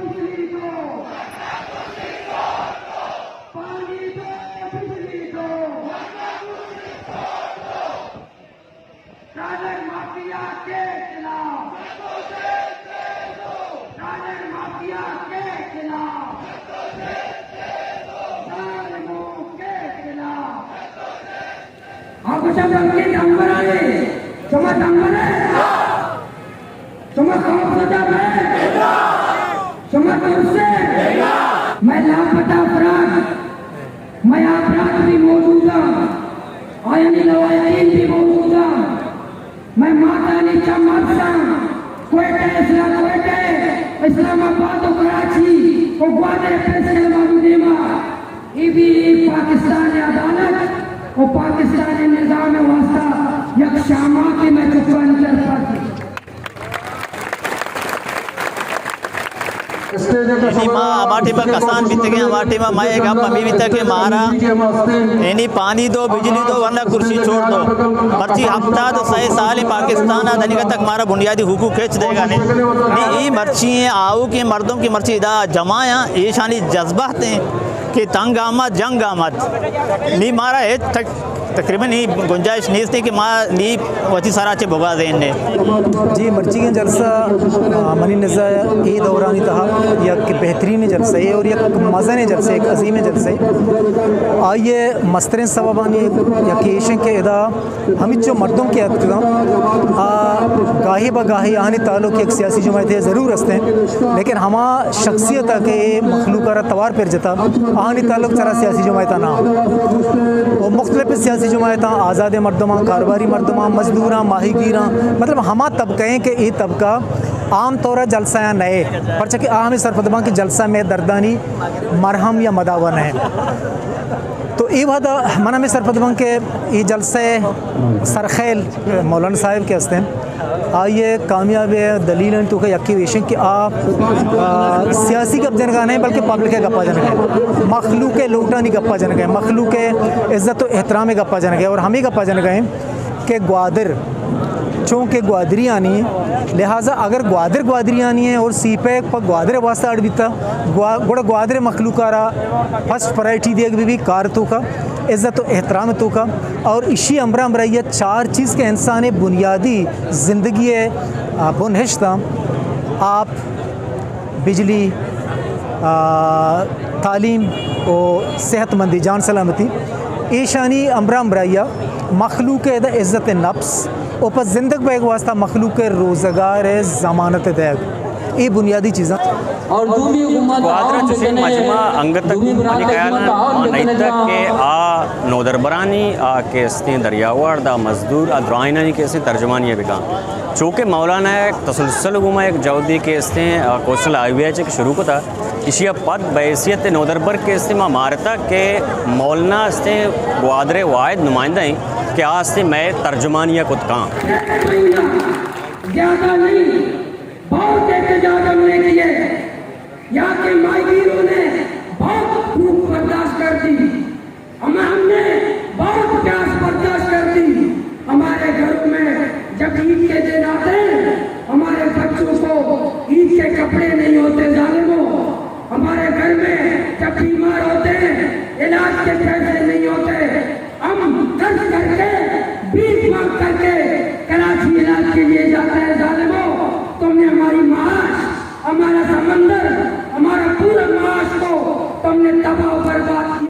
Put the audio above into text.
بجلی دو، پانی دو، بجلی دو۔ ڈالر مافیا کے خلاف، ڈالر مافیا کے خلاف، ظالموں کے خلاف۔ آ گوشاں بلکیں دمبر ئے، شما دمبر ئے؟ شما خوف زدہ بئے؟ شما ترس ئے؟ مئے لاپتہ افراد، مئے آ برات بھی موجود اَں، آیانی لواحقین بھی موجود اَں۔ مئے ماتانی چم ارس اَں، کوئٹہ، اسلام، کوئٹہ، اسلام آباد و کراچی و گوادر پریس کلب آنی دیما۔ اے بھی پاکستان عدالت و پاکستان نظام واسطہ یک شاماتے، مئے چکانی طرفا۔ یعنی ما ہما ٹیم ءَ کسان بیتگیں، ہما ٹیم ءَ مئے گپ ہمے بیتگ کہ مارا یعنی پانی دو، بجلی دو، ورنہ کرسی چھوڑ دو۔ مرچی ہپتاد و سئے سال ءَ پاکستان ءَ دنیگا تک مارا بنیادی حقوق ہچ دیگا نہ اِنت۔ نی اے مرچی ایں آؤکیں مردم کہ مرچی ادا جمع اَں، ایشانی جذبہ اِنت کہ تنگ آمد، جنگ آمد۔ نی مارا ہچ تک تقریباً اے گنجائش نیست کہ ما نی وتی سرا چہ بگا دین نے۔ جی، مرچیگیں جلسہ، آ، منی نزا اے دورانی تہا یک بہترین جلسہ اے اور یک مزن جلسہ، یک عظیم جلسہ اے۔ آئی ءِ مستریں سببانی یکے ایش اِنت کہ ادا ہمینچو مردم کہ اتکگاں، آ، گاہے بہ گاہے آہانی تعلق یک سیاسی جماعتے ضرور است اِنت، لیکن ہما شخصیت کہ اے مخلوق ءَ را توار پر جتا، آہانی تعلق چرا سیاسی جماعت ءَ نہ۔ و مختلف سیاسی جماعتاں، آزادیں مردماں، کاروباری مردماں، مزدوراں، ماہیگیراں، مطلب ہما طبقہ ایں کہ اے طبقہ عام طور ءَ جلسہ ءَ نئے، پرچہ کہ آ ہمے سرپد باں کہ جلسہ مئے دردانی مرہم یا مداوا نہ۔ تو اے وہد ءَ من ہمے سرپد باں کہ اے جلسہ ءِ سرخیل مولانا صاحب کہ ہستیں، آئی ءِ کامیابی ءِ دلیل اَنت تو کہ یکے ایش اِنت کہ آ، آ، سیاسی گپ جنگا نہ اِنت، بلکہ پبلک ءِ گپا جنگا اِنت، مخلوق ءِ لوٹانی گپا جنگا اِنت، مخلوق ءِ عزت و احترام ءِ گپا جنگا اِنت اور ہمے گپا جنگا اِنت کہ گوادر چونکہ گوادریانی اِنت، لہذا اگر گوادر گوادریانی اِنت اور سی پیک پہ گوادر ءِ واسطہ اڑ بیتا، گوا-، گڑا گوادر ءِ مخلوق ءَ را فرسٹ پرائرٹی دیگ بہ بی کار ءِ توکا، عزت و احترام ءِ توکا، اور اشی ہمراہ ہمراہی ءَ چار چیز کہ انسان ءِ بنیادی زندگی ءِ، آ، بنہشت اَں، آپ، بجلی، آ، تعلیم و صحت مندی، جان سلامتی، ایشانی ہمراہ ہمراہی ءَ مخلوق ءِ ادا عزت نفس و پہ زندگ بیگ واسطہ مخلوق ءِ روزگار ءِ ضمانت دیگ، اے بنیادی چیزاں۔ اور دومی حکومت گوادر ءَ چوشیں مجمع انگت تک منی خیال ءَ ما نہ دیتگ کہ آ نودربرانی، آ کہ استیں دریاوڑد، آ مزدور، آ درائینانی کہ استیں ترجمانی ءَ بکاں۔ چونکہ مولانا ءِ تسلسل گوں ما یک جہدے کہ استیں، آ، کوسٹل ہائی وے ءَ چہ کہ شروع کتا، ایشی ءَ پد بحیثیت نودربر کہ استیں ما مارتا کہ مولانا استیں گوادر ءِ واحد نمائندہ ایں کہ آ استیں مئے ترجمانی ءَ کت کاں۔ زیادہ نہیں، بہت احتجاج ہم نے کیے، یہاں کے ماہیگیروں نے بہت بھوک برداشت کر دی، ہم، ہم نے بہت پیاس برداشت کر دی۔ ہمارے گھروں میں جب عید کے دن آتے ہیں، ہمارے بچوں کو عید کے کپڑے نہیں ہوتے ظالموں، ہمارے گھر میں جب بیمار ہوتے ہیں، علاج کے پیسے نہیں ہوتے، ہم قرض کر کے، بھیک مانگ کر کے کراچی علاج کے لیے جاتے ہیں ظالموں۔ تم نے ہماری معاش، ہمارا سمندر، ہمارا پورا معاش کو تم نے تباہ و برباد